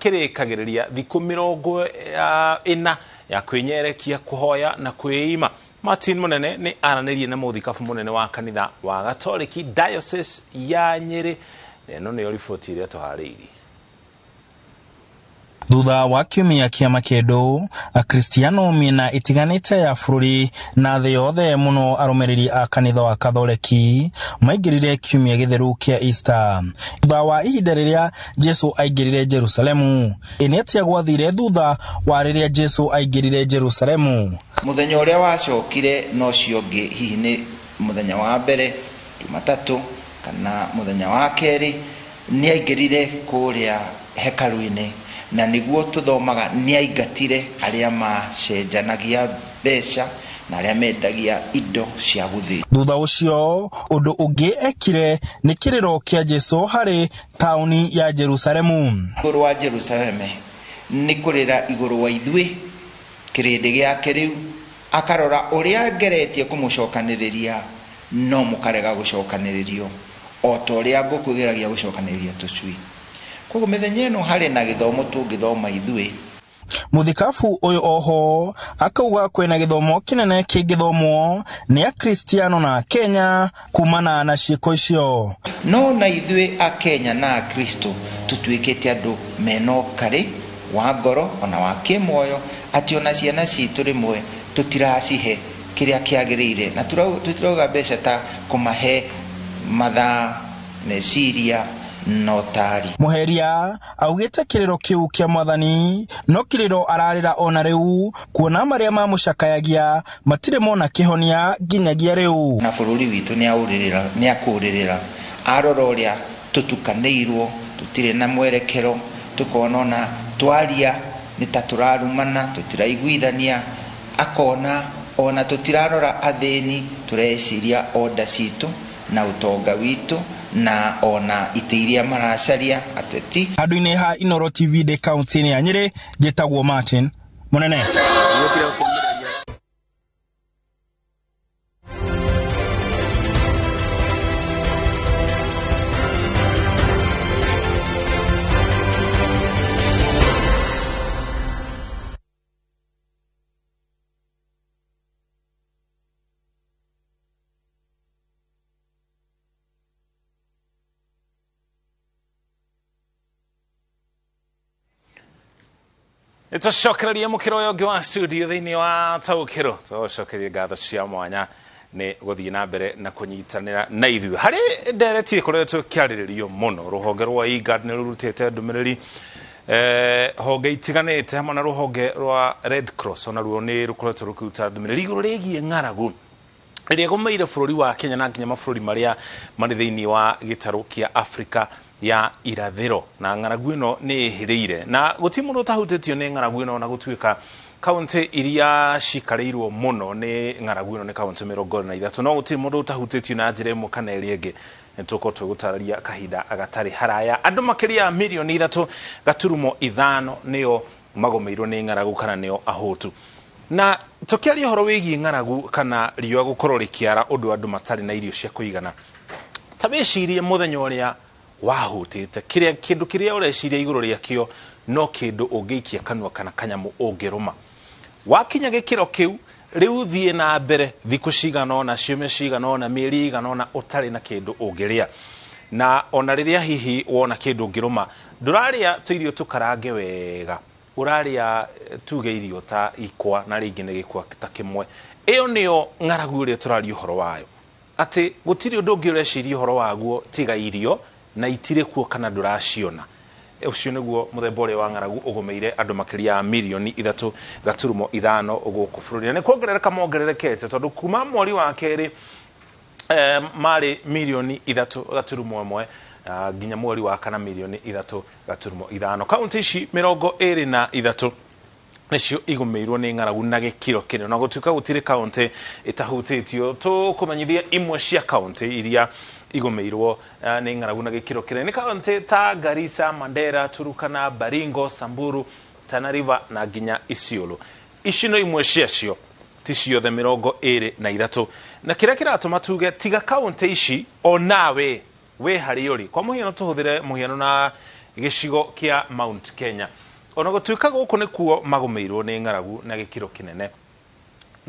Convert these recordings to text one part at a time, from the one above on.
kĩrĩkagĩrĩria thikũ 40 ya kwĩnyerekia, kũhoya na kwĩima. Martin Mũnene nĩ aranĩrie na mũthikabu mũnene wa kanitha wa Gatoriki Diocese ya Nyĩrĩ, na ĩno nĩyo riboti ĩrĩa tũharĩirie. Thutha wa kiumia kĩa makĩndũ, Akristiano mĩena ĩtiganĩte ya bũrũri na thĩ yothe, mũno arũmĩrĩri a kanitha wa Katholeki, maingĩrire kiumia gĩtheru kĩa Easter. Thutha wa ihinda rĩrĩa Jesu aingĩrire Jerusalemu, nĩ atĩa gwathire thutha wa rĩrĩa Jesu aingĩrire Jerusalemu? Mũthenya ũrĩa wacokire na ũcio ũngĩ, hihi nĩ mũthenya wa mbere, Jumatatũ, kana mũthenya wa kerĩ, nĩ aingĩrire kũrĩa hekarũ-inĩ, na nĩguo tũthomaga nĩ aingatire arĩa macenjanagia mbeca na arĩa mendagia indo cia gũthĩnja. Thutha ũcio, ũndũ ũngĩ ekire nĩ kĩrĩro kĩa Jesu harĩ taũni ya Jerusalemu. Igũrũ wa Jerusalemu nĩ kũrĩra igũrũ wa ithuĩ kĩrĩndĩ gĩake rĩu, akarora ũrĩa ngeretie kũmũcokanĩrĩria no mũkarega gũcokanĩrĩrio o ta ũrĩa ngũkũ ĩgeragia gũcokanĩrĩria tũcui. Koguo mĩthenya ĩno harĩ na gĩthomo tũngĩthoma ithuĩ. Mũthikabu ũyũ oho akauga kwĩna gĩthomo kĩnene kĩngĩthomwo nĩ Akristiano na Kenya kumana na ciĩko icio. No na ithuĩ Akenya na Akristo tũtuĩkĩte andũ mena ũkarĩ wa ngoro ona wa kĩmuoyo, atĩ ona ciana citũ rĩmwe tũtiracihe kĩrĩa kĩagĩrĩire, na tũtirauga mbeca ta kũmahe mathaa, meciria na ũtari. Mũheria augĩte kĩrĩro kĩu kĩa mwathani no kĩrĩro ararĩra ona rĩu, kuona marĩa mamũcakayagia matirĩ mona kĩhonia nginyagia rĩu. Na bũrũri witũ nĩ akũũrĩrĩra, arora ũrĩa tũtukanĩirwo, tũtirĩ na mwerekero, tũkona ona twaria nĩ ta tũrarumana, tũtiraiguithania, akona ona tũtirarora athĩni, tũreciria onda citũ na ũtonga witũ na ona itĩ iria maracaria ateti. Handũ-inĩ ha Inooro TV ndĩ kaunti-inĩ ya Nyĩrĩ, njĩtagwo Martin Mũnene. Nĩtũcokererie mũkĩro ũyũ ũngĩ wa studio thĩinĩ wa taũkĩrwo, tũcokerie ngatho cia mwanya nĩ gũthiĩ na mbere na kũnyitanĩra na ithuĩ harĩ ndereti ĩkoretwo ĩkĩarĩrĩrio mũno. Rũhonge rwa IGAD nĩ rũrutĩte ndũmĩrĩri, honge itiganĩte hamwe na rũhonge rwa Red Cross onaruo nĩ rũkoretwo rũkĩruta ndũmĩrĩri igũrũ rĩgiĩ ng'aragu ĩrĩa ĩgũmĩire bũrũri wa Kenya na nginya mabũrũri marĩa marĩ thĩinĩ wa gĩtarũ kĩa Afrika ya irathĩro. Na ng'aragu ĩno nĩ ĩhĩrĩire na gũtirĩ mũndũ ũtahutĩtio nĩ ng'aragu ĩno, na gũtuĩka kaunti iria cikarĩirwo mũno nĩ ng'aragu ĩno nĩ kaunti 23, no gũtirĩ mũndũ ũtahutĩtio na njĩra ĩmwe kana ĩrĩa ĩngĩ. Nĩ tũkorwo twĩgũtarĩria kahinda gatarĩ haraya. Andũ makĩria ya 3.5 mirioni nĩo magũmĩirwo nĩ ng'aragu kana nĩo ahũtu. Na tũkĩaria ũhoro wĩgiĩ ng'aragu kana riũa gũkorwo rĩkĩara ũndũ andũ matarĩ na irio cia kũigana, ta wĩcirie mũthenya ũrĩa wahũtĩte, kĩrĩa kĩndũ kĩrĩa ũreciria igũrũ rĩakĩo no kĩndũ ũngĩikia kanua kana kanyamũ ũngĩrũma. Wakinya gĩkĩro kĩu rĩu, thiĩ na mbere thikũ cigana ũna, ciumia cigana ũna, mĩeri ĩigana ũna ũtarĩ na kĩndũ ũngĩrĩa, na ona rĩrĩa hihi wona kĩndũ ũngĩrũma, ndũrarĩa tũirio tũkarange wega, ũrarĩa tuge irio ta ikwa, na rĩngĩ nĩ gĩkwa ta kĩmwe. Ĩyo nĩyo ng'aragu ĩrĩa tũraria ũhoro wayo, atĩ gũtirĩ ũndũ ũngĩ ũreciria ũhoro waguo tiga irio, na itirĩ kuo kana ndũraciona. Ũcio nĩguo mũthemba ũrĩa wa ng'aragu ũgũmĩire andũ makĩria ya 3.5 mirioni gũkũ bũrũri, na nĩ kuongerereka mongererekete, tondũ kuma mweri wa kerĩ marĩ 3.1 mirioni nginya mweri wa kana 3.5 mirioni. Kaunti ici 23 nĩcio igũmĩirwo nĩ ng'aragu na gĩkĩro kĩnene, na gũtuĩka gũtirĩ kaunti ĩtahutĩtio, tũkũmenyithia imwe cia kaunti iria igũmĩirwo nĩ ng'aragu na gĩkĩro kĩnene nĩ kaunti ta Garissa, Mandera, Turukana, Baringo, Samburu, Tana River na nginya Isiolo. Ici no imwe ciacio, ti ciothe 23. Na kĩrĩa kĩratũma tuge tiga kaunti ici, onawe wĩ harĩa ũrĩ, kwa mũhiano tũhũthĩre mũhiano na Gĩcigo kĩa Mount Kenya ona gũtuĩka gũkũ nĩkuo magũmĩirwo nĩ ng'aragu na gĩkĩro kĩnene.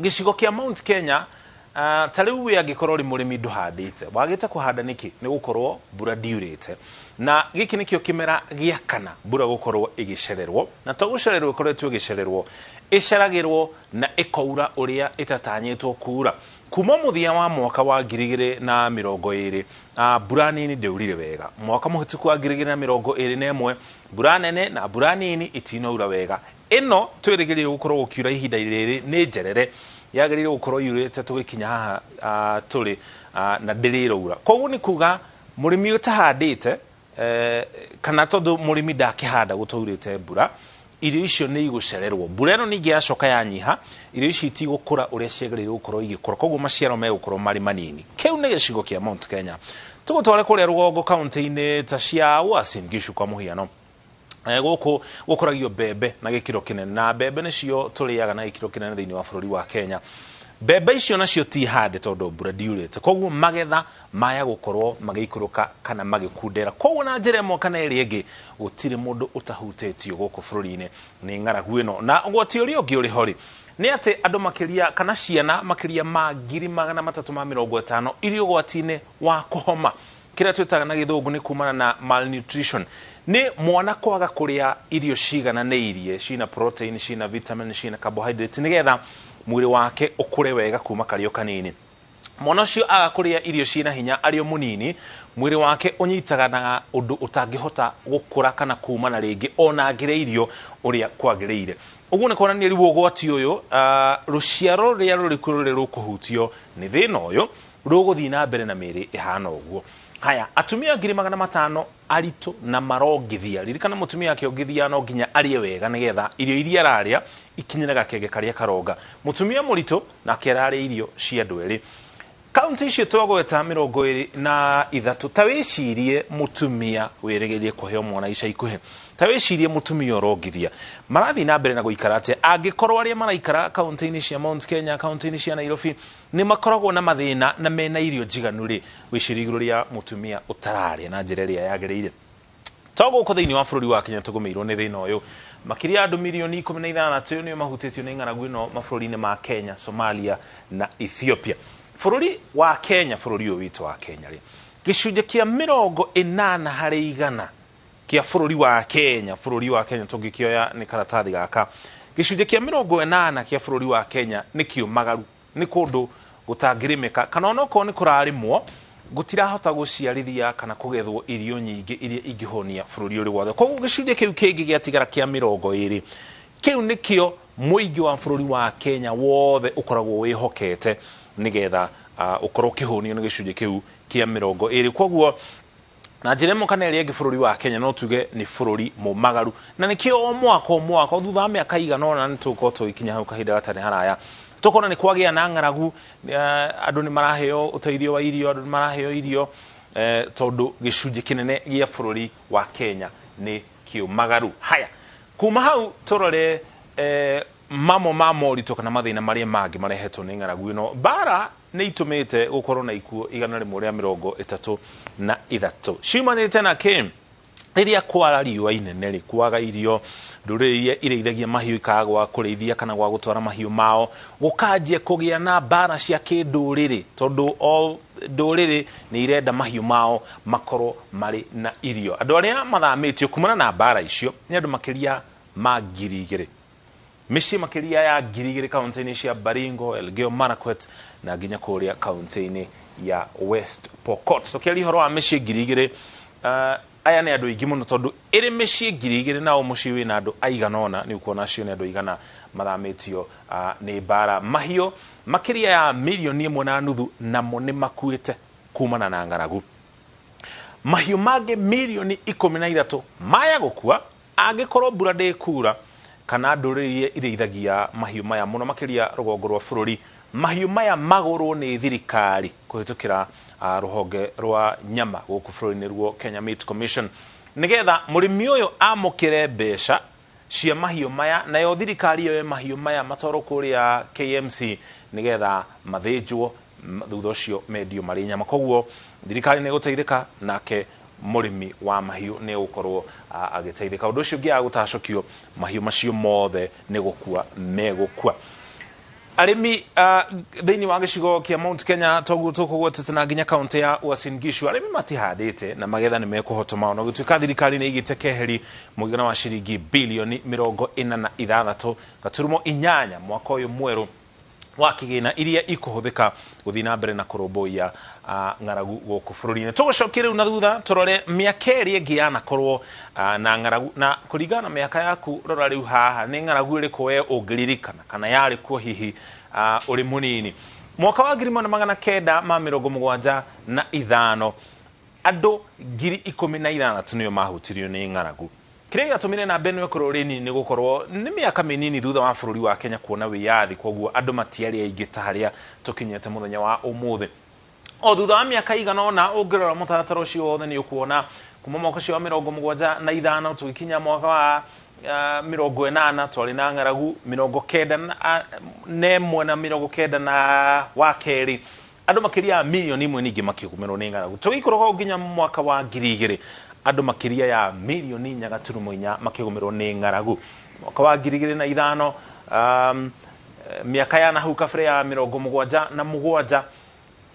Gĩcigo kĩa Mount Kenya, ta rĩu we angĩkorwo ũrĩ mũrĩmi ndũhandĩte, wagĩte kũhanda nĩkĩ? Nĩ gũkorwo mbura ndiurĩte, na gĩkĩ nĩkĩo kĩmera gĩa kana mbura gũkorwo ĩgĩcererwo, na to gũcererwo ĩkoretwo ĩgĩcererwo, ĩceragĩrwo na ĩkaura ũrĩa ĩtatanyĩtwo kuura. Kuma mũthia wa mwaka wa 2020, mbura nini ndĩaurire wega. Mwaka mũhĩtũku wa 2021, mbura nene na mbura nini itinaura wega. Ĩno twĩrĩgĩrĩire gũkorwo gũkiura ihinda rĩrĩ nĩ njerere, yagĩrĩire gũkorwo yurĩte tũgĩkinya haha tũrĩ, na ndĩrĩraura. Koguo nĩ kuga mũrĩmi ũtahandĩte, kana tondũ mũrĩmi ndakĩhanda gũtaurĩte mbura, irio icio nĩ igũcererwo. Mbura ĩno ningĩ yacoka yanyiha, irio ici itigũkũra ũrĩa ciagĩrĩire gũkorwo igĩkũra, koguo maciaro megũkorwo marĩ manini. Kĩu nĩ gĩcigo kĩa Mount Kenya. Tũgũtware kũrĩa rũgongo kaunti-inĩ ta cia Uasin Gishu kwa mũhiano. Gũkũ gũkũragio mbembe na gĩkĩro kĩnene, na mbembe nĩcio tũrĩaga na gĩkĩro kĩnene thĩinĩ wa bũrũri wa Kenya. Mbembe icio nacio ti hande tondũ mbura ndiurĩte, koguo magetha maya gũkorwo magĩikũrũka kana magĩkundera. Koguo na njĩra ĩmwe kana ĩrĩa ĩngĩ gũtirĩ mũndũ ũtahutĩtio gũkũ bũrũri-inĩ nĩ ng'aragu ĩno. Na ũgwati ũrĩa ũngĩ ũrĩ ho rĩ, nĩ atĩ andũ makĩria kana ciana makĩria ma 350,000 irĩ ũgwati-inĩ wa kũhoma. Kĩrĩa twĩtaga na gĩthũngũ nĩ kumana na malnutrition. Nĩ mwana kwaga kũrĩa irio cigananĩirie, cina protein, cina vitamin, cina carbohydrate, nĩgetha mwĩrĩ wake ũkũre wega kuma karĩ o kanini. Mwana ũcio aga kũrĩa irio cina hinya arĩ o mũnini, mwĩrĩ wake ũnyitaga na ũndũ ũtangĩhota gũkũra kana kumana rĩngĩ ona angĩrĩa irio ũrĩa kwagĩrĩire. Ũguo nĩ kuonania rĩu ũgwati ũyũ, rũciaro rũrĩa rũrĩ kuo rũrĩa rũkũhutio nĩ thĩna ũyũ rũgũthiĩ na mbere na mĩĩrĩ ĩhana ũguo. Haya, atumia 500,000 aritũ na marongithia. Ririkana mũtumia akĩongithia no nginya arĩe wega nĩgetha irio iria ararĩa ikinyĩre gakenge karĩa karonga. Mũtumia mũritũ nake ararĩa irio cia andũ erĩ. Kaunti icio twagweta 23, ta wĩcirie mũtumia wĩrĩgĩrĩire kũheo mwana ica ikuhĩ, ta wĩcirie mũtumia ũrongithia, marathiĩ na mbere na gũikara atĩa angĩkorwo arĩa maraikara kaunti-inĩ cia Mount Kenya, kaunti-inĩ cia Nairobi nĩ makoragwo na mathĩna na mena irio njiganu rĩ, wĩcirie igũrũ rĩa mũtumia ũtararĩa na njĩra ĩrĩa yagĩrĩire. To gũkũ thĩinĩ wa bũrũri wa Kenya tũgũmĩirwo nĩ thĩna ũyũ, makĩria andũ milioni 16 nĩo mahutĩtio nĩ ng'aragu ĩno mabũrũri-inĩ ma Kenya, Somalia na Ethiopia. Bũrũri wa Kenya, bũrũri ũyũ witũ wa Kenya rĩ, gĩcunjĩ kĩa 80 harĩ igana kĩa bũrũri wa Kenya, bũrũri wa Kenya tũngĩkĩoya nĩ karatathi gaka, gĩcunjĩ kĩa 80 kĩa bũrũri wa Kenya nĩ kĩũmagaru, nĩ kũndũ gũtangĩrĩmĩka, kana onokorwo nĩ kũrarĩmwo gũtirahota gũciarithia kana kũgethwo irio nyingĩ iria ingĩhũnia bũrũri ũrĩ wothe. Koguo gĩcunjĩ kĩu kĩngĩ gĩatigara kĩa 20, kĩu nĩkĩo mũingĩ wa bũrũri wa Kenya wothe ũkoragwo wĩhokete nĩgetha ũkorwo ũkĩhũnio nĩ gĩcunjĩ kĩu kĩa 20. Koguo na njĩra ĩmwe kana ĩrĩa ĩngĩ bũrũri wa Kenya no tuge nĩ bũrũri mũmagaru, na nĩkĩo o mwaka o mwaka thutha wa mĩaka igana ũna nĩ tũgũkorwo tũgĩkinya hau kahinda gatarĩ haraya, tũkona nĩ kwagĩa na ng'aragu, andũ nĩ maraheo ũteithio wa irio, andũ nĩ maraheo irio, tondũ gĩcunjĩ kĩnene gĩa bũrũri wa Kenya nĩ kĩũmagaru. Haya, kuma hau tũrore mamwe ma moritũ kana mathĩna marĩa mangĩ marehetwo nĩ ng'aragu ĩno. Mbara nĩ itũmĩte gũkorwo na ikuũ 133 ciumanĩte na kĩ? Rĩrĩa kwara riũa inene rĩ, kwaga irio, ndũrĩrĩ iria irĩithagia mahiũ ikaga gwa kũrĩithia kana gwa gũtwara mahiũ mao, gũkanjia kũgĩa na mbara cia kĩndũrĩrĩ, tondũ o ndũrĩrĩ nĩ irenda mahiũ mao makorwo marĩ na irio. Andũ arĩa mathamĩtio kumana na mbara icio nĩ andũ makĩria ma 2,000, mĩciĩ makĩria ya 2,000 kaunti-inĩ cia Baringo, Elgeyo Marakwet na nginya kũrĩa kaunti-inĩ ya West Pokot. Tũkĩaria ũhoro wa mĩciĩ 2,000, aya nĩ andũ aingĩ mũno, tondũ ĩrĩ mĩciĩ 2,000 nao mũciĩ wĩna andũ aigana ũna, nĩ ũkuona acio nĩ andũ aigana mathamĩtio nĩ mbara. Mahiũ makĩria ya 1.5 million namo nĩ makuĩte kumana na ng'aragu. Mahiũ mangĩ 13 million maya gũkua angĩkorwo mbura ndĩkura, kana ndũrĩrĩ iria irĩithagia mahiũ maya mũno makĩria rũgongo rwa bũrũri, mahiũ maya magũrwo nĩ thirikari kũhĩtũkĩra rũhonge rwa nyama gũkũ bũrũri-inĩ ruo Kenya Meat Commission, nĩgetha mũrĩmi ũyũ amũkĩre mbeca cia mahiũ maya, nayo thirikari yoe mahiũ maya matwarwo kũrĩa KMC nĩgetha mathĩnjwo, thutha ũcio mendio marĩ nyama. Koguo thirikari nĩ ĩgũteithĩka nake Mũrĩmi wa mahiũ nĩ egũkorwo agĩteithĩka. Ũndũ ũcio ũngĩ gũtacũkio, mahiũ macio mothe nĩ gũkua megũkua. Arĩmi thĩinĩ wa gĩcigo kĩa Mount Kenya, toguo tũkũgwetete, na nginya kaunti ya Uasin Gishu, arĩmi matihandĩte na magetha nĩ mekũhotoma, ona gũtuĩka thirikari nĩ ĩigĩte keheri mũigana wa ciringi bilioni 46.8 mwaka ũyũ mwerũ wa kĩgĩna, iria ikũhũthĩka gũthiĩ na mbere na kũrũmbũiya ng'aragu gũkũ bũrũri-inĩ. Tũgũcokia rĩu na thutha tũrore mĩaka ĩrĩa ĩngĩ yanakorwo na ng'aragu, na kũringana na mĩaka yaku, rora rĩu haha nĩ ng'aragu ĩrĩkũ we ũngĩririkana kana yarĩ kuo hihi ũrĩ mũnini. Mwaka wa 1975, andũ 16,000 nĩo mahutirio nĩ ng'aragu. Kĩrĩa gĩatũmire namba ĩno ĩkorwo ĩrĩ nini nĩ gũkorwo nĩ mĩaka mĩnini thutha wa bũrũri wa Kenya kuona wĩyathi, koguo andũ matiarĩ aingĩ ta harĩa tũkinyĩte mũthenya wa ũmũthĩ. O thutha wa mĩaka igana ũna, ũngĩrora mũtaratara ũcio wothe, nĩ ũkuona kuma mwaka ũcio wa 75 tũgĩkinya mwaka wa 80 twarĩ na ng'aragu, 91 na 92 andũ makĩria ya 1 million ningĩ makĩgũmĩrwo nĩ ng'aragu. Tũgĩikũrũka nginya mwaka wa 2000, andũ makĩria ya 4.4 million makĩgũmĩrwo nĩ ng'aragu. Mwaka wa 2005, mĩaka ya nahau kabere ya 77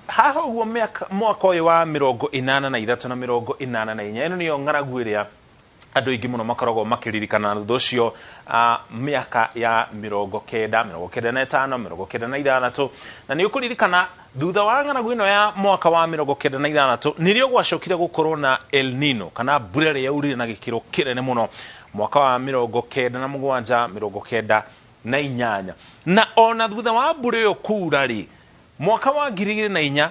haha ũguo, mwaka ũyũ wa 83 na 84, ĩno nĩyo ng'aragu ĩrĩa andũ aingĩ mũno makoragwo makĩririkana. Thutha ũcio mĩaka ya 90, 95, 96, na nĩ ũkũririkana thutha wa ng'aragu ĩno ya mwaka wa 96 nĩrĩo gwacokire gũkorwo na El Nino, kana mbura ĩrĩa yaurire na gĩkĩro kĩnene mũno mwaka wa 97, 98. Na ona thutha wa mbura ĩyo kura rĩ, mwaka wa 2004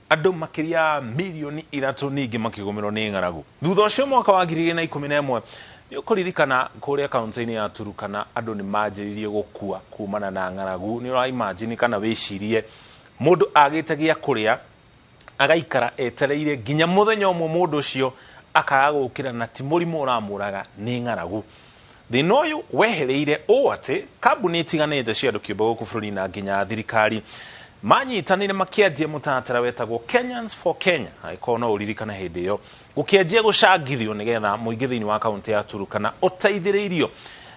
andũ makĩria ya 3 million ningĩ makĩgũmĩrwo nĩ ng'aragu. Thutha ũcio mwaka wa 2011, nĩ ũkũririkana kũrĩa kaunti-inĩ ya Turukana andũ nĩ manjĩrĩirie gũkua kumana na ng'aragu. Nĩ ũraimagine kana wĩcirie mũndũ agĩte gĩa kũrĩa, agaikara etereire nginya mũthenya ũmwe mũndũ ũcio akaga gũkĩra, na ti mũrimũ ũramũraga, nĩ ng'aragu. Thĩna ũyũ wehereire ũũ atĩ kambuni itiganĩte cia andũ kĩũmbe gũkũ bũrũri na nginya thirikari manyitanĩire makĩanjia mũtaratara wetagwo Kenyans for Kenya, angĩkorwo no ũririkane hĩndĩ ĩyo gũkĩanjia gũcangithio nĩgetha mũingĩ thĩinĩ wa kaunti ya Turukana ũteithĩrĩirio,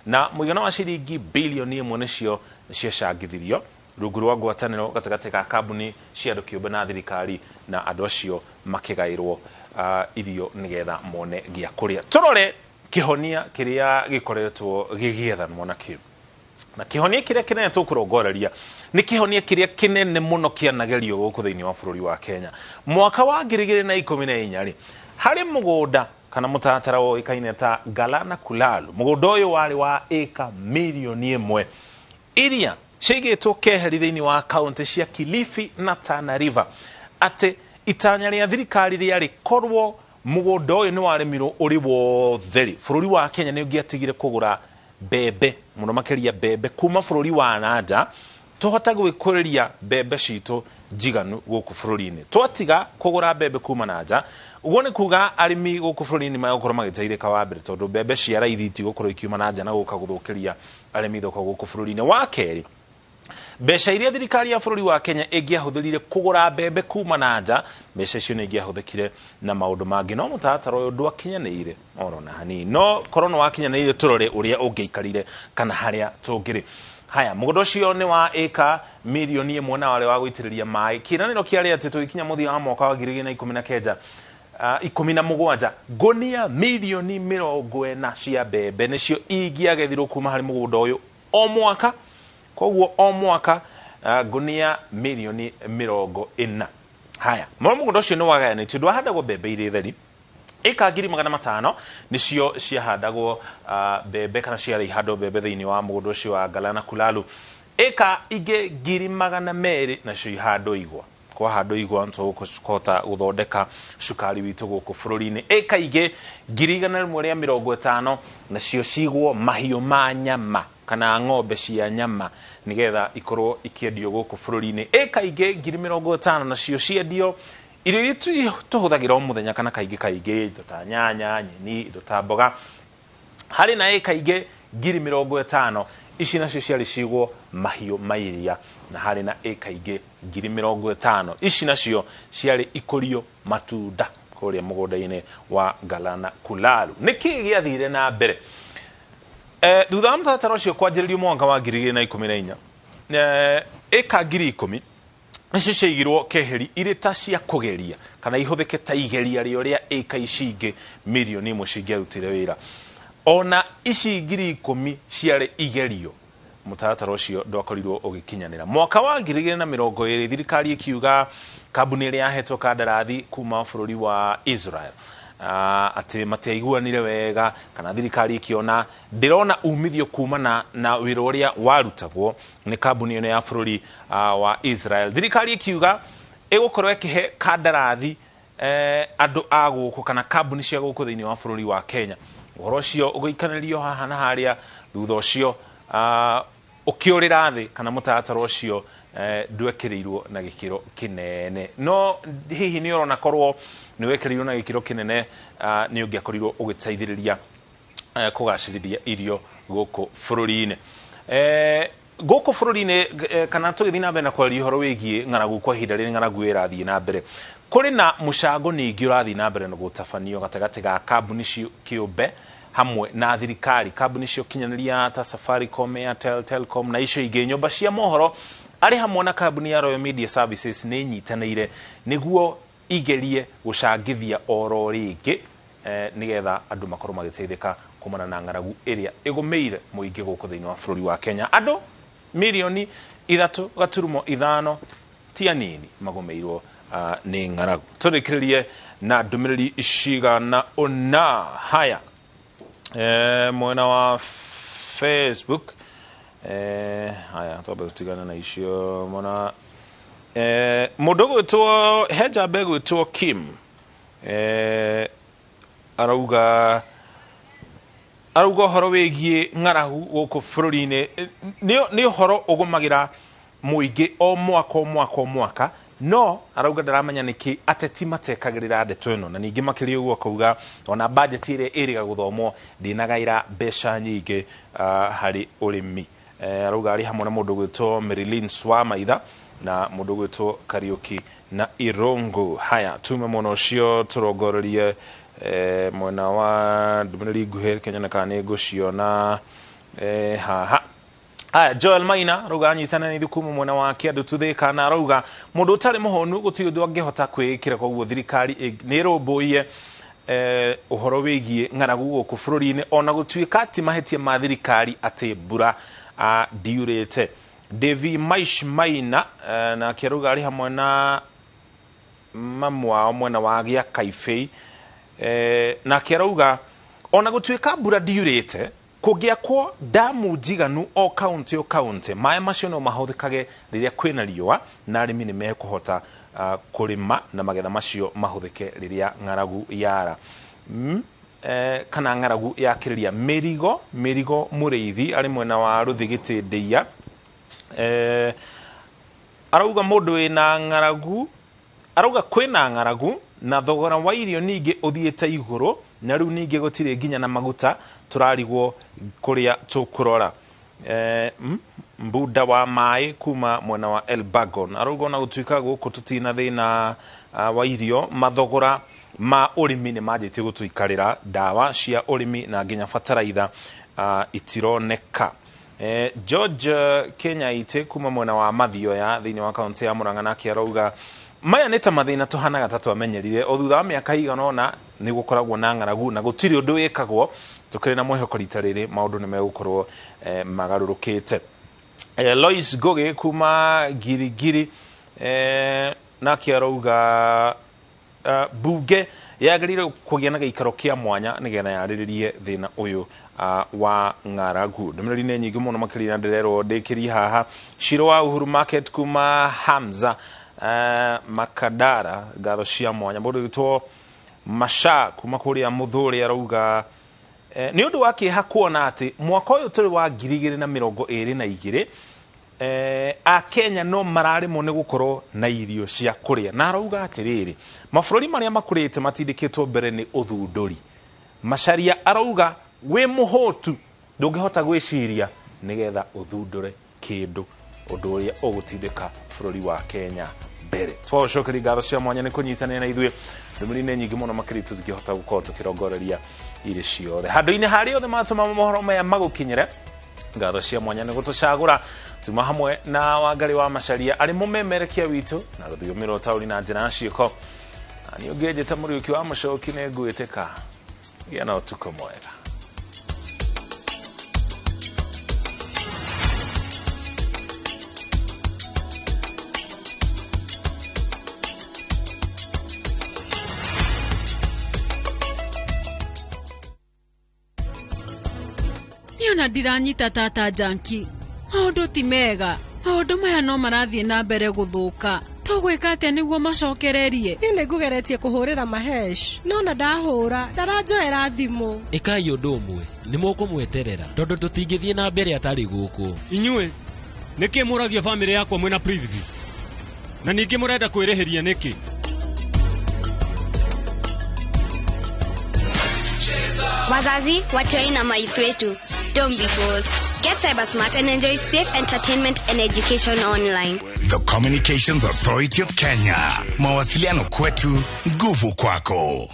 na mũigana wa ciringi 1 billion nĩcio ciacangithirio rungu rwa ngwatanĩro gatagatĩ ka kambuni cia andũ kĩũmbe na thirikari, na andũ acio makĩgaĩrwo irio nĩgetha mone gĩa kũrĩa. Tũrore kĩhonia kĩrĩa gĩkoretwo gĩgĩethanwo nakĩo, na kĩhonia kĩrĩa kĩnene tũkũrongoreria nĩ kĩhonia kĩrĩa kĩnene mũno kĩanagerio gũkũ thĩinĩ wa bũrũri wa Kenya mwaka wa 2014 rĩ, harĩ mũgũnda kana mũtaratara woĩkaine ta Galana Kulalu. Mũgũnda ũyũ warĩ wa ĩka 1 million iria ciaigĩtwo keheri thĩinĩ wa kaunti cia Kilifi na Tana River, atĩ itanya rĩa thirikari rĩarĩ korwo mũgũnda ũyũ nĩ warĩmirwo ũrĩ wothe rĩ, bũrũri wa Kenya nĩ ũngĩatigire kũgũra mbembe, mũno makĩria mbembe kuma bũrũri wa nanja, tũhote gwĩkũrĩria mbembe citũ njiganu gũkũ bũrũri-inĩ. Twatiga kũgũra mbembe kuma na nja, ũguo nĩ kuga arĩmi gũkũ bũrũri-inĩ magũkorwo magĩteithĩka, wa mbere tondũ mbembe cia raithi itigũkorwo ikiuma na nja na gũka gũthũkĩria arĩmi thoko gũkũ bũrũri-inĩ. Wa kerĩ, mbeca iria thirikari ya bũrũri wa Kenya ĩngĩahũthĩrire kũgũra mbembe kuma na nja, mbeca icio nĩ ingĩahũthĩkire na maũndũ mangĩ. No mũtaratara ũyũ ndwakinyanĩire oro na hanini. No korwo nĩ wakinyanĩire, tũrore ũrĩa ũngĩikarire kana harĩa tũngĩrĩ. Haya, mũgũnda ũcio nĩ wa ĩka 1 million na warĩ wa gũitĩrĩria maĩ. Kĩĩranĩro kĩarĩ atĩ tũgĩkinya mũthia wa mwaka wa 2019, 17, ngũnia 40 million cia mbembe nĩcio ingĩagethirwo kuma harĩ mũgũnda ũyũ o mwaka. Koguo o mwaka ngũnia 40 million. Haya, mũgũnda ũcio nĩ wagayanĩtio, ndwahandagwo mbembe irĩ theri. Ĩka 500,000 nĩcio ciahandagwo mbembe, kana ciarĩ ihandwo mbembe thĩinĩ wa mũgũnda ũcio wa Galana Kulalu. Ĩka ingĩ 200,000 nacio ihandwo igwa. Kwahandwo igwa tũkũhota gũthondeka cukari witũ gũkũ bũrũri-inĩ. Ĩka ingĩ 150,000 nacio cigwo mahiũ ma nyama kana ng'ombe cia nyama, nĩgetha ikorwo ikĩendio gũkũ bũrũri-inĩ. Ĩka ingĩ 50,000 nacio ciendio irio iria tũhũthagĩra o mũthenya kana kaingĩ kaingĩ, indo ta nyanya, nyeni, indo ta mboga. Harĩ na ĩka ingĩ 50,000, ici nacio ciarĩ cigwo mahiũ ma iria. Na harĩ na ĩka ingĩ 50,000, ici nacio ciarĩ ikũrio matunda. Kũrĩa mũgũnda-inĩ wa Galana Kulalu. Nĩkĩ gĩathire na mbere? Thutha wa mũtaratara ũcio kwanjĩrĩrio mwaka wa 2014, ĩka 10,000 nĩcio ciaigirwo keheri irĩ ta cia kũgeria kana ihũthĩke ta igeria rĩa ũrĩa ĩka ici ingĩ 1 million cingĩarutire wĩra. Ona ici 10,000 ciarĩ igerio, mũtaratara ũcio ndwakorirwo ũgĩkinyanĩra. Mwaka wa 2020, thirikari ĩkiuga kambuni ĩrĩa yahetwo kandarathi kuma bũrũri wa Israel atĩ matiaiguanire wega, kana thirikari ĩkĩona ndĩrona umithio kumana na wĩra ũrĩa warutagwo nĩ kambuni ĩno ya bũrũri wa Israel. Thirikari ĩkiuga ĩgũkorwo ĩkĩhe kandarathi andũ a gũkũ kana kambuni cia gũkũ thĩinĩ wa bũrũri wa Kenya. Ũhoro ũcio ũgĩikanĩrio haha na harĩa, thutha ũcio ũkĩũrĩra thĩ, kana mũtaratara ũcio ndwekĩrĩirwo na gĩkĩro kĩnene. No hihi nĩ ũrona korwo nĩ wekĩrĩirwo na gĩkĩro kĩnene, nĩ ũngĩakorirwo ũgĩteithĩrĩria kũgacĩrithia irio gũkũ bũrũri-inĩ? Gũkũ bũrũri-inĩ, kana tũgĩthiĩ na mbere na kwaria ũhoro wĩgiĩ ng'aragu, kwa ihinda rĩrĩ ng'aragu ĩrathiĩ na mbere, kũrĩ na mũcango ningĩ ũrathiĩ na mbere na gũtabanio gatagatĩ ga kambuni kĩũmbe hamwe na thirikari. Kambuni cia ũkinyanĩria ta Safaricom, Airtel, Telcom na icio ingĩ, nyũmba cia mohoro arĩ hamwe na kambuni ya Royal Media Services nĩ inyitanĩire nĩguo igerie gũcangithia oro rĩngĩ, nĩgetha andũ makorwo magĩteithĩka kumana na ng'aragu ĩrĩa ĩgũmĩire mũingĩ gũkũ thĩinĩ wa bũrũri wa Kenya. Andũ 3.5 million ti anini magũmĩirwo nĩ ng'aragu. Tũrĩkĩrĩrie na ndũmĩrĩri cigana ũna haya mwena wa Facebook. Haya, twambe tũtigane na icio mona mũndũ gwĩtwo he njamba ĩgwĩtwo Kim, arauga ũhoro wĩgiĩ ng'aragu gũkũ bũrũri-inĩ nĩ ũhoro ũgũmagĩra mũingĩ o mwaka o mwaka o mwaka, no arauga ndaramenya nĩkĩ ateti matekagĩrĩra ndeto ĩno. Na ningĩ makĩria ũguo akauga ona bajeti ĩrĩa ĩrĩga gũthomwo ndĩnagaĩra mbeca nyingĩ harĩ ũrĩmi. Arauga arĩ hamwe na mũndũ gwĩtwo Marilyn Swamaitha na mũndũ gwĩtwo Kariuki na Irungu. Haya, tume mwena ũcio tũrongorerie mwena wa ndũmĩrĩri nguhĩ Kenya kana nĩ ngũciona haha. Aya, Joel Maina arauga anyitana na ithuĩ kuma mwena wa Kĩandu Tuthĩka, na arauga mũndũ ũtarĩ mũhũnu gũtirĩ ũndũ angĩhota kwĩĩkĩra, koguo thirikari nĩ ĩrũmbũiye ũhoro wĩgiĩ ng'aragu gũkũ bũrũri-inĩ, ona gũtuĩka ti mahĩtia ma thirikari atĩ mbura ndiurĩte. Devi Maish Maina nake arauga arĩ hamwe na mamu wao mwena wa gĩa Kaibei, nake arauga ona gũtuĩka mbura ndiurĩte, kũngĩakwo ndamu njiganu o kaunti o kaunti, maĩ macio no mahũthĩkage rĩrĩa kwĩna riũa na arĩmi nĩ mekũhota kũrĩma na magetha macio mahũthĩke rĩrĩa ng'aragu yara kana ng'aragu yakĩrĩria. Mĩrigo mĩrigo mũrĩithi arĩ mwena wa Rũthigĩtĩ Ndĩia, arauga mũndũ wĩna ng'aragu, arauga kwĩna ng'aragu na thogora wa irio ningĩ ũthiĩte igũrũ, na rĩu ningĩ gũtirĩ nginya na maguta, tũrarigwo kũrĩa tũkũrora. Mbunda wa maĩ kuma mwena wa Elbagon arauga ona gũtuĩka gũkũ tũtina thĩna wa irio, mathogora ma ũrĩmi nĩ manjĩtie gũtũikarĩra, ndawa cia ũrĩmi na nginya bataraitha itironeka. George Kenyaite kuma mwena wa Mathioya thĩinĩ wa kaunti ya Murang'a nake arauga maya nĩ ta mathĩna tũhanaga ta twamenyerire, o thutha wa mĩaka igana ũna nĩ gũkoragwo na ng'aragu na gũtirĩ ũndũ wĩkagwo. Tũkĩrĩ na mwĩhoko rita rĩrĩ maũndũ nĩ megũkorwo magarũrũkĩte. Lois Ngugi kuma Girigiri nake arauga bunge yagĩrĩire kũgĩa na gĩikaro kĩa mwanya nĩgetha yarĩrĩrie thĩna ũyũ wa ng'aragu. Ndũmĩrĩri nĩ nyingĩ mũno makĩria na ndĩrerwo ndĩkĩrie haha. Ciro wa Uhuru Market kuma Hamza Makadara, ngatho cia mwanya. Mũndũ wĩtwo Masha kuma kũrĩa Mũthũrĩ arauga nĩ ũndũ wa kĩeha kuona atĩ mwaka ũyũ tũrĩ wa 2022, akenya no mararemwo nĩ gũkorwo na irio cia kũrĩa. Na arauga atĩrĩrĩ, mabũrũri marĩa makũrĩte matindĩkĩtwo mbere nĩ ũthundũri. Macaria arauga wĩ mũhũtu ndũngĩhota gwĩciria nĩgetha ũthundũre kĩndũ, ũndũ ũrĩa ũgũtindĩka bũrũri wa Kenya mbere. Twagũcokeria ngatho cia mwanya nĩ kũnyitanĩra na ithuĩ. Ndũmĩrĩri nĩ nyingĩ mũno makĩria tũtingĩhota gũkorwo tũkĩrongoreria irĩ ciothe. Handũ-inĩ harĩa othe matũma mohoro maya magũkinyĩre, ngatho cia mwanya nĩ gũtũcagũra. Tuma hamwe na Wangari wa Macharia arĩ mũmemerekia witũ na rũthiomi rwa ũtaũri na njĩra ya ciĩko. Na niĩ ũngĩnjĩta Mũriũki wa Mũcoki nĩ ngwĩtĩka. Gĩa na ũtukũ mwega. Niona ndiranyita tata Janki. Maũndũ ti mega. Maũndũ maya no marathiĩ na mbere gũthũka. Tũgwĩka atĩa nĩguo macokererie? Niĩ nĩ ngũgeretie kũhũrĩra Mahesh, no na ndahũra ndaranjoera thimũ. Ĩkai ũndũ ũmwe, nĩ mũkũmweterera tondũ tũtingĩthiĩ na mbere atarĩ gũkũ. Inyuĩ nĩkĩ mũragia bamĩrĩ yakwa mwĩna Prithvi? Na ningĩ mũrenda kwĩrĩhĩria nĩkĩ? Wazazi, watoi na maithu wetu, don't be fooled. Get cyber smart and enjoy safe entertainment and education online. The Communications Authority of Kenya. Mawasiliano kwetu, nguvu kwako.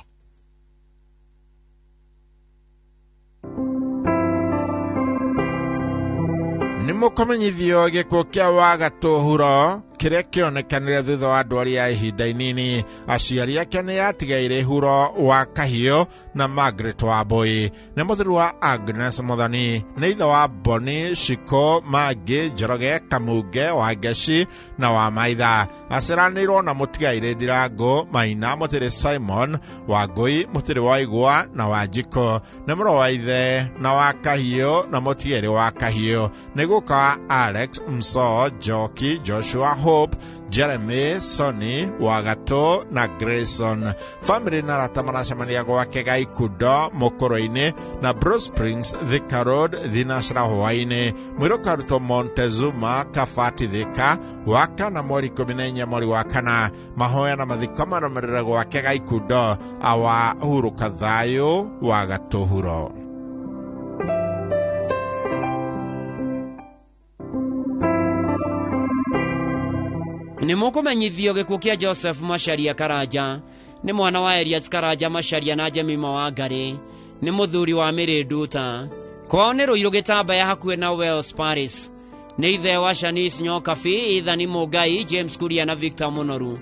Nĩ mũkũmenyithio gĩkuũ kĩa Wagatũ kĩrĩa kĩonekanire thutha wa ndwari ya ihinda inini. Aciari ake nĩ atigaire Huro wa Kahiũ na Margaret Wambui. Nĩ mũthuri wa Agnes Muthoni, nĩ ithe wa Boni, Shiko, Mangĩ, Njoroge, Kamunge, Wangeci na wa Maitha. Aciaranĩirwo na mũtigaire Ndirango, Maina, mũtĩrĩ Simon, Wangui, mũtĩrĩ wa Igwa na Wanjikũ. Nĩ mũrũ wa ithe na wa Kahiũ na mũtigaire wa Kahiũ. Nĩ guka wa Alex, Mso, Njoki, Joshua, Hope, Jeremy, Sonny, Wagatũ na Grayson. Family na arata maracemania gwake Gaikundo Mũkũrũ-inĩ na Bruce Springs, Thika Road, Thinacra hwaĩ-inĩ. Mwĩrĩ ũkarutwo Montezuma, Kabati, Thika, wa kana mweri 14 mweri wa kana. Mahoya na mathiko marũmĩrĩre gwake Gaikundo. Awa hurũka thayũ, Wagatũ Huro. Nĩ mũkũmenyithio gĩkuũ kĩa Joseph Macharia Karanja. Nĩ mwana wa Elias Karanja Macharia na Jemima Wangari. Nĩ mũthuri wa Mĩrĩ Nduta. Kwao nĩ Rũirũ Gĩtambaya hakuhĩ na Wells Paris. Nĩ ithe wa Shanice Nyokabi, Ethani Mũngai, James Kuria na Victor Mũnoru.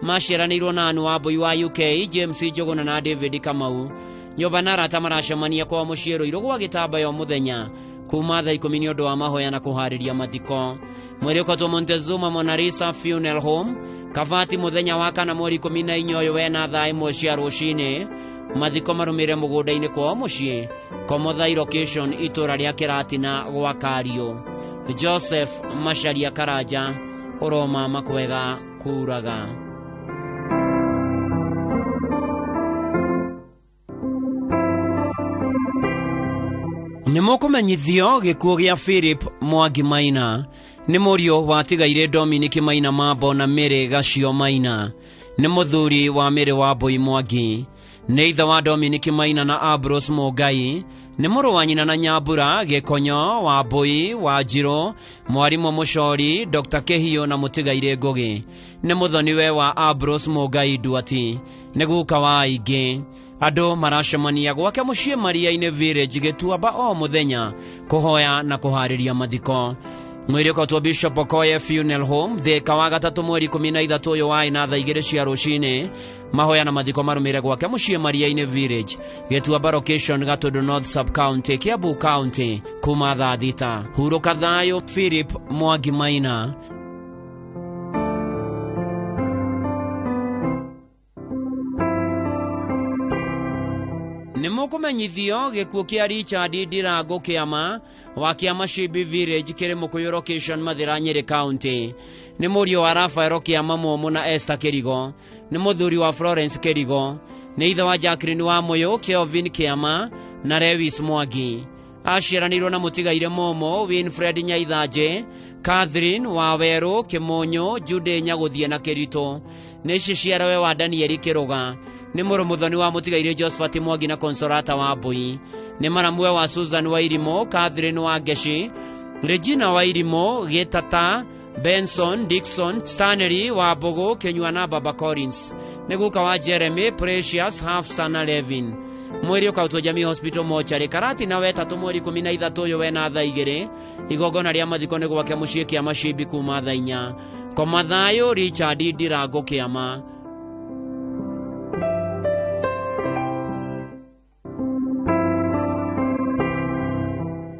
Maciaranĩirwo na Anu Wambui wa UK, James Njũgũna na David Kamau. Nyũmba na arata maracemania kwao mũciĩ Rũirũ gwa Gĩtambaya o mũthenya kuma thaa 10 nĩ ũndũ wa mahoya na kũharĩria mathiko. Mwĩrĩ ũkotwo Montezuma Monarisa Funeral Home, Kabati mũthenya wa kana mweri 14 ũyũ wena thaa 1 cia rũcinĩ. Mathiko marũmĩrĩre mũgũnda-inĩ kwao mũciĩ Komothai location itũra rĩa Kĩratina gwa Kariũ. Joseph Macharia Karanja, ũromama kwega kuraga. Nĩ mũkũmenyithio gĩkuũ gĩa Philip Mwangi Maina. Nĩ mũriũ watigaire Dominic Maina Mambo na Mary Gacio Maina. Nĩ mũthuri wa Mary Wambui Mwangi. Nĩ ithe wa Dominic Maina na Ambrose Mũngai. Nĩ mũrũ wa nyina na Nyambura, Gĩkonyo, Wambui, Wanjirũ, mwarimũ Mũcori, Dr. Kĩhiũ na mũtigaire Ngũgĩ. Nĩ mũthoniwe wa Ambrose Mũngai Nduati. Nĩ guka wa aingĩ. Andũ maracemania gwake mũciĩ Maria-inĩ Village Gĩtuamba o mũthenya kũhoya na kũharĩria mathiko. Mwĩrĩ ũkotwo Bishop Okoye Funeral Home Thika wa gatatũ mweri 13 ũyũ wa ĩna thaa 2 cia rũcinĩ. Mahoya na mathiko marũmĩrĩre gwake mũciĩ Maria-inĩ Village Gĩtuamba location Gatũndũ North Sub County, Kiambu County, kuma thaa 6. Hurũka thayũ Philip Mwangi Maina. Nĩ mũkũmenyithio gĩkuũ kĩa Richard Ndirango Kĩama wa Kĩama Shibi Village kĩrĩ Mũkũyũ location Mathĩra Nyĩrĩ County. Nĩ mũriũ wa Rafael Kĩama Mũmũ na Esther Kĩrigo. Nĩ mũthuri wa Florence Kĩrigo. Nĩ ithe wa Jacqueline wa Mũyũ, Kelvin Kĩama na Lewis Mwangi. Aciaranĩirwo na mũtigaire Mũmũ, Winfred Nyaithanjĩ, Catherine wa Werũ, Kĩmũnyũ, Jude Nyagũthiĩ na Kĩritũ. Nĩ ciciarawe wa Danieli Kĩrũga. Nĩ mũrũ mũthoni wa mũtigaire Josephat Mwangi na Consolata Wambui. Nĩ maramwe wa Susan Wairimũ, Catherine wa Ngeci, Regina Wairimũ, Gĩtata, Benson, Dixon, Stanley wa Mbũgũ, Kĩnyua na Baba Collins. Nĩ guka wa Jeremy, Precious, Hafsa na Levin. Mwĩrĩ ũkarutwo Jamii Hospital mochari karati na wetatũ mweri 13 ũyũ wena thaa 2. Igongona rĩa mathiko nĩ gwake mũciĩ kĩa Macimbi kuma thaa 4. Koma thayũ Richard Ndirango Kĩama.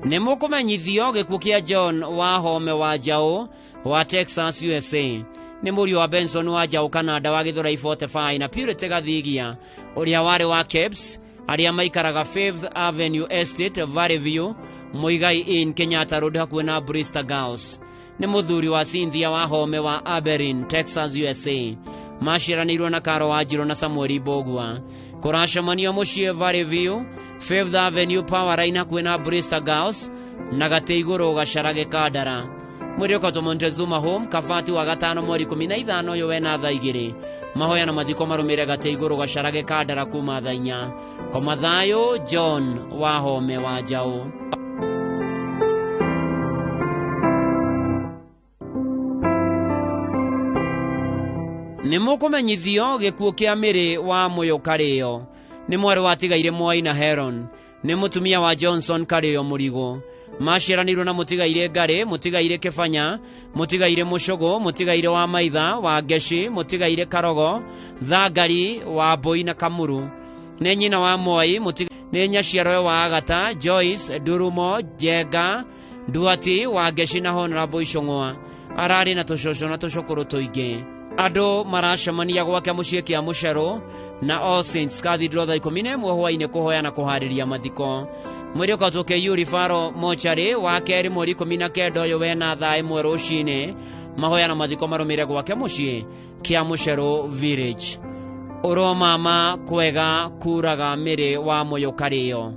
Nĩ mũkũmenyithio gĩkuũ kĩa John Wahome wa Njaũ wa Texas, USA. Nĩ mũriũ wa Benson wa Njaũ Canada wa Gĩthũrai 45 na Purity Gathigia ũrĩa warĩ wa Kebs arĩa maikaraga 5th Avenue Estate, Valley View, Muigai Inn, Kenyatta Road hakuhĩ na Bristol Girls. Nĩ mũthuri wa Cynthia Wahome wa Aberdeen, Texas, USA. Maciaranĩirwo na Karo Wanjirũ na Samuel Mbogua. Kũracemanio mũciĩ Valley View, 5th Avenue Power Line hakuhĩ na Bristol Girls na gatĩ igũrũ Gacarage Kandara. Mwĩrĩ ũkatwo Montezuma Home Kabati wa gatano mweri 15 ũyũ wena thaa 2. Mahoya na mathiko marũmĩrĩre gatĩ igũrũ Gacarage Kandara kuma thaa 4. Koma thayũ John Wahome wa Njaũ. Nĩ mũkũmenyithio gĩkuũ kĩa Mĩrĩ wa Mũyũ Karĩo. Nĩ mwarĩ watigaire Mwai na Heron. Nĩ mũtumia wa Johnson Karĩo Mũrigo. Maciaranĩirwo na mũtigaire Ngarĩ, mũtigaire Kĩbanya, mũtigaire Mũcũgũ, mũtigaire wa Maitha, wa Ngeci, mũtigaire Karogo, Thangari, wa Mbũi na Kamuru. Nĩ nyina wa Mwai, nĩ nyaciarwe wa Agata, Joyce, Ndurumo, Njenga, Nduati, wa Ngeci na Honorable Icũng'wa. Ararĩ na tũcũcũ na tũcũkũrũ tũingĩ. Andũ maracemania gwake mũciĩ kĩa Mũcerũ na All Saints Cathedral thaa 11 hwaĩ-inĩ kũhoya na kũharĩria mathiko. Mwĩrĩ ũkatwo KU Referral Mortuary wa kerĩ mweri 19 ũyũ wena thaa 1 rũcinĩ. Mahoya na mathiko marũmĩrĩre gwake mũciĩ kĩa Mũcerũ Village. Ũromama kwega kuraga Mĩrĩ wa Mũyũ Karĩo.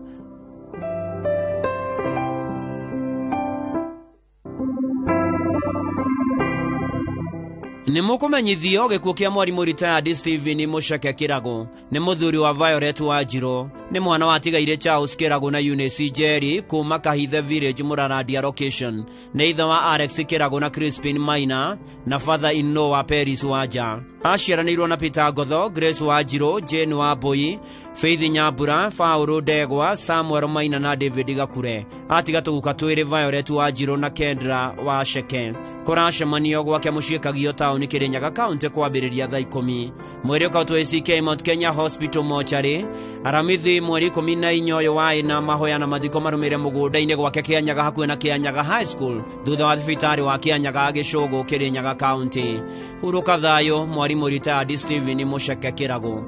Nĩ mũkũmenyithio gĩkuũ kĩa mwarimũ retired Stephen Mũceke Kĩragũ. Nĩ mũthuri wa Violet Wanjirũ. Nĩ mwana watigaire Charles Kĩragũ na Eunice Njeri kuma Kahithe Village Mũrarandia location. Nĩ ithe wa Alex Kĩragũ na Crispin Maina na father in law wa Paris Wanja. Aciaranĩirwo na Peter Ngotho, Grace Wanjirũ, Jane Wambui, Faith Nyambura, Paul Ndegwa, Samuel Maina na David Gakure. Atiga tũguka twĩrĩ Violet Wanjirũ na Kendra Waceke. Kũracemanio gwake mũciĩ Kagio taũni Kĩrĩnyaga kaunti kwambĩrĩria thaa 10. Mwĩrĩ ũkautwo ACK Mount Kenya Hospital Mortuary Aramithi mweri 14 ũyũ wa ĩna. Mahoya na mathiko marũmĩrĩre mũgũnda-inĩ gwake Kĩanyaga hakuhĩ na Kĩanyaga High School thutha wa thibitarĩ wa Kĩanyaga Gĩcũgũ Kĩrĩnyaga kaunti. Hurũka thayũ mwarimũ retired Stephen Mũceke Kĩragũ.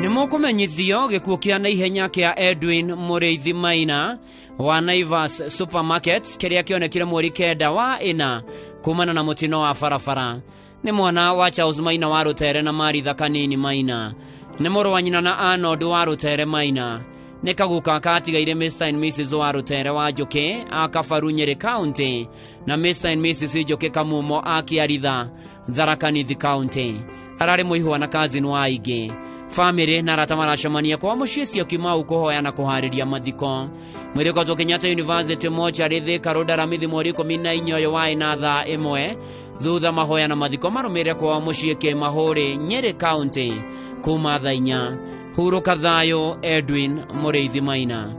Nĩ mũkũmenyithio gĩkuũ kĩa naihenya kĩa Edwin Mũrĩithi Maina wa Naivas Supermarket kĩrĩa kĩonekire mweri 9 wa 4 kumana na mũtino wa barabara. Nĩ mwana wa Charles Maina wa Rũtere na Maritha Kanini Maina. Nĩ mũrũ wa nyina na Arnold wa Rũtere Maina. Nĩ kaguka katigaire Mr and Mrs wa Rũtere wa Njũkĩ a Kabaru Nyĩrĩ County na Mr and Mrs Njũkĩ Kamumo a Kĩaritha Tharaka Nithi County. Ararĩ mũihwa na cousin wa aingĩ. Famĩlĩ na arata maracemania kwa mũciĩ Syokimau kũhoya na kũharĩria mathiko. Mwĩrĩ ũkatwo Kenyatta University Mortuary Thika Road Aramithi mweri 14 ũyũ wa ĩna thaa 1. Thutha mahoya na mathiko marũmĩrĩre kwa mũciĩ Kĩmahũrĩ Nyĩrĩ County kuma thaa 4. Hurũka thayũ Edwin Mũrĩithi Maina.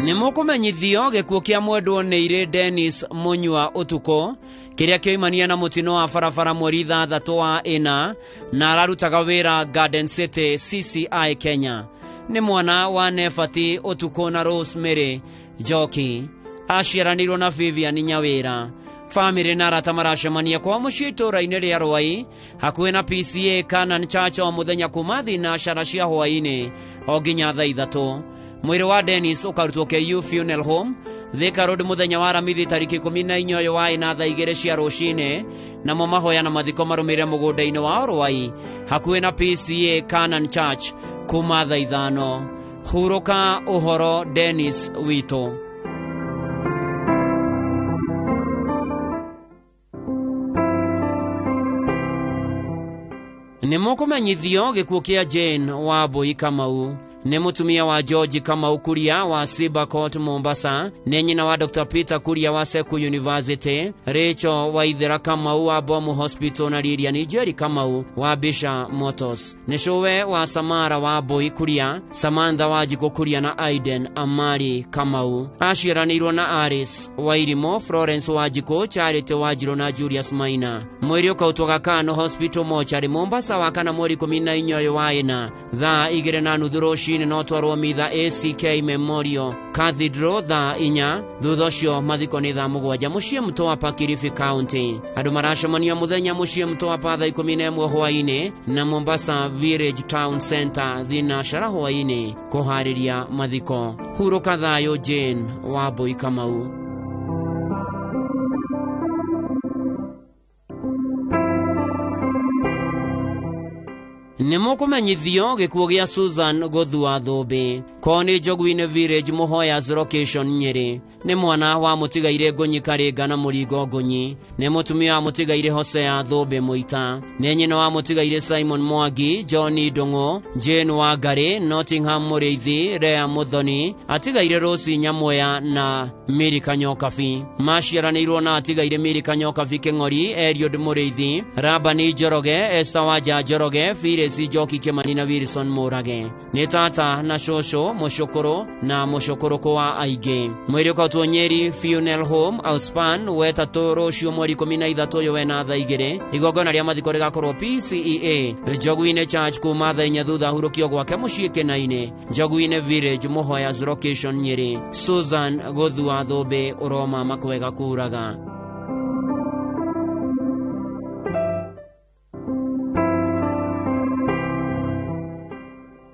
Nĩ mũkũmenyithio gĩkuũ kĩa mwendwo nĩ irĩ Dennis Mũnyua Ũtukũ kĩrĩa kĩoimania na mũtino wa barabara mweri 6 wa 4 na ararutaga wĩra Garden City CCI Kenya. Nĩ mwana wa Nebati Ũtukũ na Rosemary Njoki. Aciaranĩirwo na Vivian Nyawĩra. Famĩlĩ na arata maracemania kwa mũciĩ itũũra-inĩ rĩa Rwai hakuhĩ na PCA Canaan Church o mũthenya kuma thinacara cia hwaĩ-inĩ o nginya thaa 3. Mwĩrĩ wa Dennis ũkarutwo KU Funeral Home Thika Road mũthenya wa Aramithi tarĩki 14 ũyũ wa ĩna thaa 2 cia rũcinĩ. Namo mahoya na mathiko marũmĩrĩre mũgũnda-inĩ wa Rwai hakuhĩ na PCA Canaan Church kuma thaa 5. Hurũka ũhoro Dennis witũ. Nĩ mũkũmenyithio gĩkuũ kĩa Jane Wambui Kamau. Nĩ mũtumia wa George Kamau Kuria wa Siba Court Mombasa. Nĩ nyina wa Dr. Peter Kuria wa Seku University, Rachel Waithera Kamau wa Bomu Hospital na Lilian Njeri Kamau wa Bisha Motors. Nĩ cũwe wa Samara wa Boy Kuria, Samantha wa Jiko Kuria na Aiden Amari Kamau. Aciaranĩirwo na Aris Wairimo, Florence wa Jiko, Charity Wanjirũ na Julius Maina. Mwĩrĩ ũkautwo Gakano Hospital Mortuary Mombasa wa kana mweri 14 ũyũ wa ĩna thaa 2:30 rũcinĩ no twarwo Mitha ACK Memorial Cathedral thaa 4. Thutha ũcio mathiko nĩ thaa 7 mũciĩ Mtwapa Kilifi County. Andũ maracemanio mũthenya mũciĩ Mtwapa thaa 11 hwaĩ-inĩ na Mombasa Village Town Center thinacara hwaĩ-inĩ kũharĩria mathiko. Hurũka thayũ Jane Wambui Kamau. Nĩ mũkũmenyithio gĩkuũ gĩa Susan Gũthua Thũmbĩ. Ko nĩ Njogu-inĩ Village Mũhoyas Location Nyĩrĩ. Nĩ mwana wa mũtigairĩ Ngũnyi Karĩnga na Mũringo Ngũnyi. Nĩ mũtumia wa mũtigairĩ Hosea Thũmbĩ Mũita. Nĩ nyina wa mũtigairĩ Simon Mwangi, John Ndũng'ũ, Jane Wangarĩ, Nottingham Mũrĩithi, Lea Mũthoni, atigairĩ Rose Nyamweya na Mary Kanyokabi. Maciaranĩirwo na atigairĩ Mary Kanyokabi Kĩng'ori, Eliud Mũrĩithi, Rabani Njoroge, Esther Wanja Njoroge, Phyllis Njoki Kĩmani na Wilson Mũrage. Nĩ tata na cũcũ, mũcũkũrũ na mũcũkũrũkũ wa aingĩ. Mwĩrĩ ũkautwo Nyeri Funeral Home Outspan wetatũ rũciũ mweri 13 ũyũ wena thaa 2. Igongona rĩa mathiko rĩgakorwo PCEA Njogu-inĩ Church kuma thaa 4 thutha hurũkio gwake mũciĩ Kĩnainĩ, Njogu-inĩ Village Mũhoyas Location Nyeri. Susan Gũthua Thũmbĩ ũroma makwega kuraga.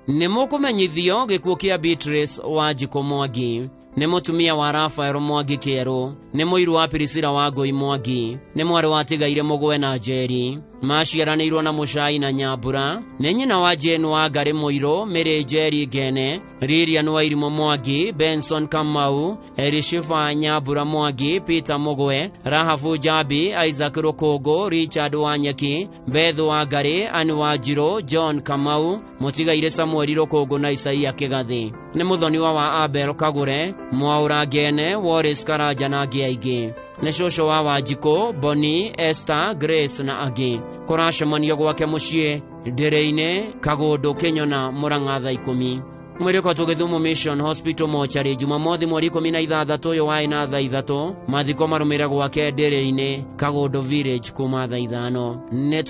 Nĩ mũkũmenyithio gĩkuũ kĩa Beatrice Wanjikũ Mwangi. Nĩ mũtumia wa Rafael Mwangi Kĩerũ. Nĩ mũiru wa Priscilla Wangũi Mwangi. Nĩ mwarĩ wa Tigaire Mũgwe na Njeri. Maciaranĩirwo na Mũcai na Nyambura. Nĩ nyina wa Jane Wangarĩ Mũirũ, Mary Njeri Ngene, Lilian Wairimũ Mwangi, Benson Kamau, Elishifa Nyambura Mwangi, Peter Mũgwe, Rahabu Njambi, Isaac Rũkũngũ, Richard Wanyeki, Beth Wangarĩ, Anne Wanjirũ, John Kamau, mũtigairĩ Samuel Rũkũngũ na Isaia Kĩgathĩ. Nĩ mũthoniwa wa Abel Kagũre, Mwaũra Ngene, Wallace Karanja na angĩ aingĩ. Nĩ cũcũ wa Wanjikũ, Bonnie, Esther, Grace na angĩ. Kũracemanio gwake mũciĩ Ndĩrĩ-inĩ, Kagũndũ, Kĩnyona, Mũrang'a thaa 10. Mwĩrĩ ũkautwo Gĩthumo Mission Hospital Mortuary Jumamothi mweri 16 ũyũ wa ĩna thaa 3. Mathiko marũmĩrĩre gwake Ndĩrĩ-inĩ, Kagũndũ Village kuma thaa 5. Nĩ